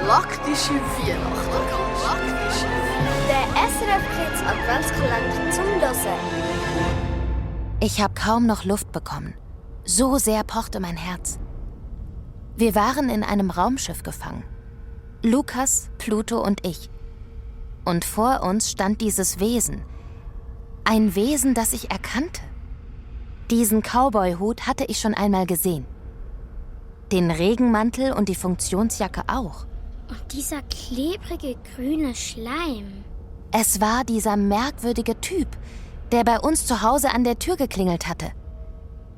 galaktische Weihnachten. Der SRF Kids Adventskalender zum Hören. Ich habe kaum noch Luft bekommen. So sehr pochte mein Herz. Wir waren in einem Raumschiff gefangen. Lukas, Pluto und ich. Und vor uns stand dieses Wesen. Ein Wesen, das ich erkannte. Diesen Cowboy-Hut hatte ich schon einmal gesehen. Den Regenmantel und die Funktionsjacke auch. Und dieser klebrige grüne Schleim. Es war dieser merkwürdige Typ, der bei uns zu Hause an der Tür geklingelt hatte.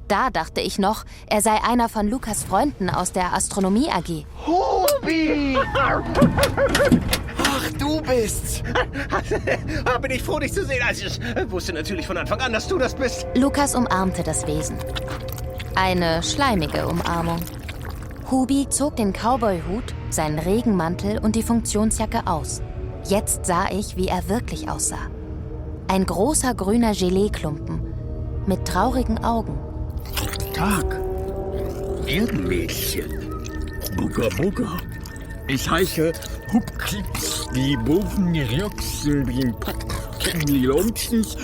Da dachte ich noch, er sei einer von Lukas Freunden aus der Astronomie AG. Hubi! Ach, du bist's. Bin ich froh, dich zu sehen. Also, ich wusste natürlich von Anfang an, dass du das bist. Lukas umarmte das Wesen. Eine schleimige Umarmung. Hubi zog den Cowboy-Hut, seinen Regenmantel und die Funktionsjacke aus. Jetzt sah ich, wie er wirklich aussah. Ein großer grüner Gelee-Klumpen mit traurigen Augen. Guten Tag, Erdenmädchen. Bugger, Bugger. Ich heiße Hupklips, die Boven Rjöxel, die Packkenlilonzis,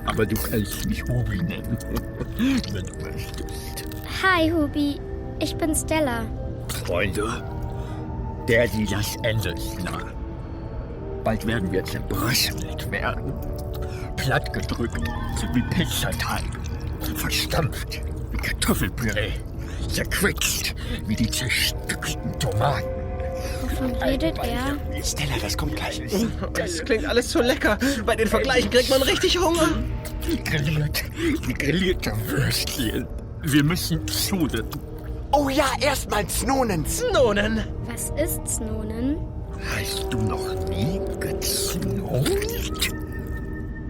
Aber du kannst mich Hubi nennen, wenn du möchtest. Hi, Hubi. Ich bin Stella. Freunde, das Ende ist nah. Bald werden wir zerbröselt werden. Plattgedrückt wie Pizzateig. Verstampft wie Kartoffelpüree. Zerquetscht wie die zerstückelten Tomaten. Wovon redet er? Stella, das kommt gleich. Das klingt alles so lecker. Bei den Vergleichen kriegt man richtig Hunger. Wie grillierte Würstchen. Wir müssen zuden. Oh ja, erstmal Znonen. Snonen. Was ist Snonen? Hast du noch nie geznocht?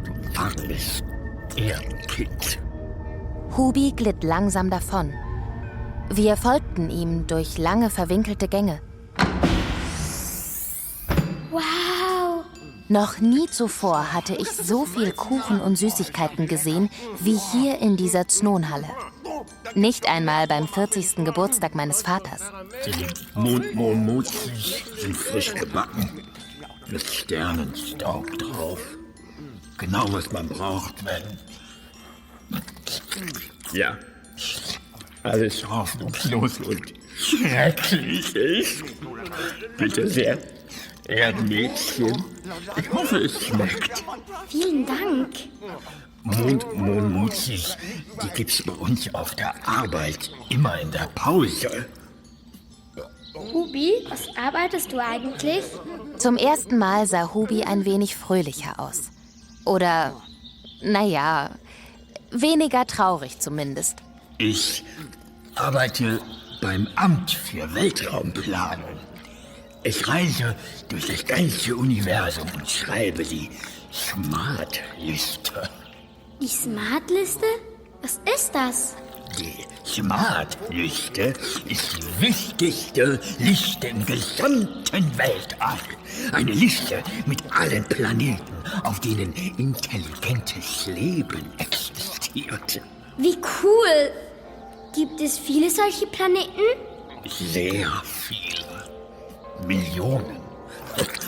Du armes Erdenkind. Hubi glitt langsam davon. Wir folgten ihm durch lange verwinkelte Gänge. Wow! Noch nie zuvor hatte ich so viel Kuchen und Süßigkeiten gesehen wie hier in dieser Znonhalle. Nicht einmal beim 40. Geburtstag meines Vaters. Die Mondmozis sind frisch gebacken. Mit Sternenstaub drauf. Genau, was man braucht, wenn... Ja, alles hoffnungslos und schrecklich ist. Bitte sehr, Erdenmädchen. Ich hoffe, es schmeckt. Vielen Dank. Mondmozis, die gibt's bei uns auf der Arbeit immer in der Pause. Hubi, was arbeitest du eigentlich? Zum ersten Mal sah Hubi ein wenig fröhlicher aus. Oder, naja, weniger traurig zumindest. Ich arbeite beim Amt für Weltraumplanung. Ich reise durch das ganze Universum und schreibe die Smart-Liste. Die Smart-Liste? Was ist das? Die Smart-Liste ist die wichtigste Liste im gesamten Weltall. Eine Liste mit allen Planeten, auf denen intelligentes Leben existiert. Wie cool! Gibt es viele solche Planeten? Sehr viele. Millionen.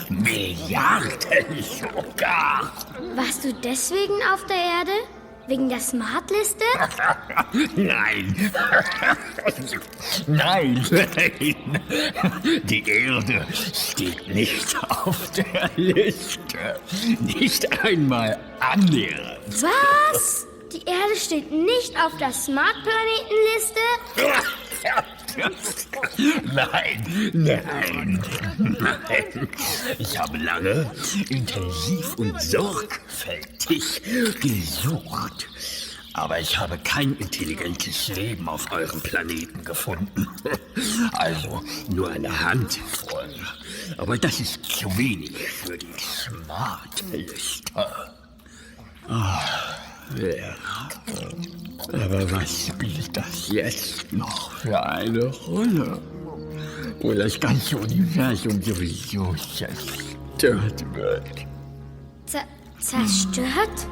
Milliarden sogar. Warst du deswegen auf der Erde? Wegen der Smart-Liste? Nein. Nein. Die Erde steht nicht auf der Liste. Nicht einmal annähernd. Was? Die Erde steht nicht auf der Smart-Planeten-Liste? Nein. Ich habe lange, intensiv und sorgfältig gesucht. Aber ich habe kein intelligentes Leben auf eurem Planeten gefunden. Also nur eine Handvoll. Aber das ist zu wenig für die Smart-Liste. Ja. Aber was spielt das jetzt noch für eine Rolle? Wo das ganze Universum sowieso zerstört wird. Zerstört?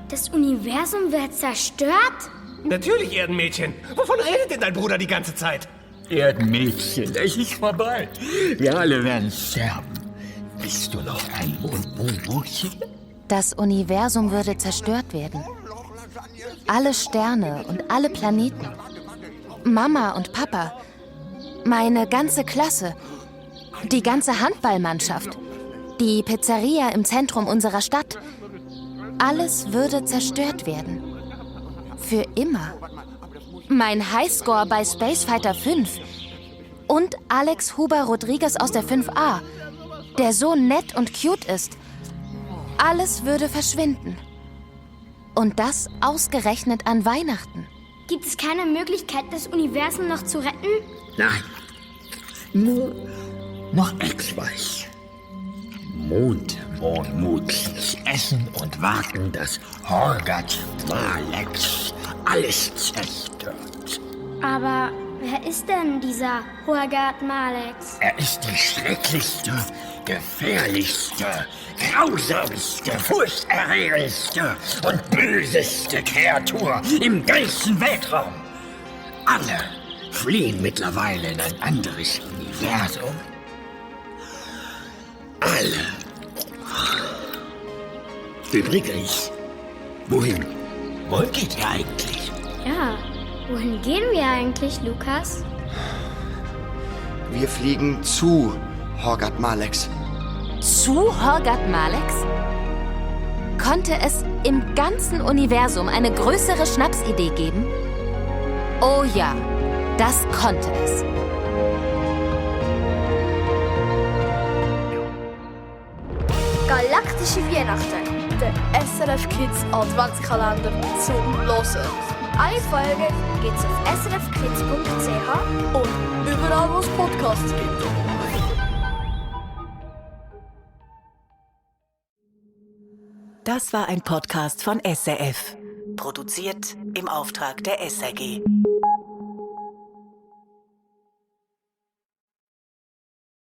Das Universum wird zerstört? Natürlich Erdenmädchen. Wovon redet denn dein Bruder die ganze Zeit? Erdenmädchen, es ist vorbei. Wir alle werden sterben. Bist du noch ein Mondmädchen? Das Universum würde zerstört werden. Alle Sterne und alle Planeten. Mama und Papa. Meine ganze Klasse. Die ganze Handballmannschaft. Die Pizzeria im Zentrum unserer Stadt. Alles würde zerstört werden. Für immer. Mein Highscore bei Space Fighter 5. Und Alex Huber Rodriguez aus der 5a, der so nett und cute ist. Alles würde verschwinden. Und das ausgerechnet an Weihnachten. Gibt es keine Möglichkeit, das Universum noch zu retten? Nein. Nur noch Ex weiß. Mondmutig essen und warten, dass Horgat Malex alles zerstört. Aber wer ist denn dieser Horgat Malex? Er ist die schrecklichste, gefährlichste, grausamste, furchterregendste und böseste Kreatur im ganzen Weltraum. Alle fliehen mittlerweile in ein anderes Universum. Alle. Übrigens, wohin geht ihr eigentlich? Ja, wohin gehen wir eigentlich, Lukas? Wir fliegen zu Horgat Malex. Zu Horgat Malex? Konnte es im ganzen Universum eine größere Schnapsidee geben? Oh ja, das konnte es. Galaktische Weihnachten, der SRF Kids Adventskalender zum Hören. Alle Folgen gibt's auf srfkids.ch und überall, wo es Podcasts gibt. Das war ein Podcast von SRF. Produziert im Auftrag der SRG.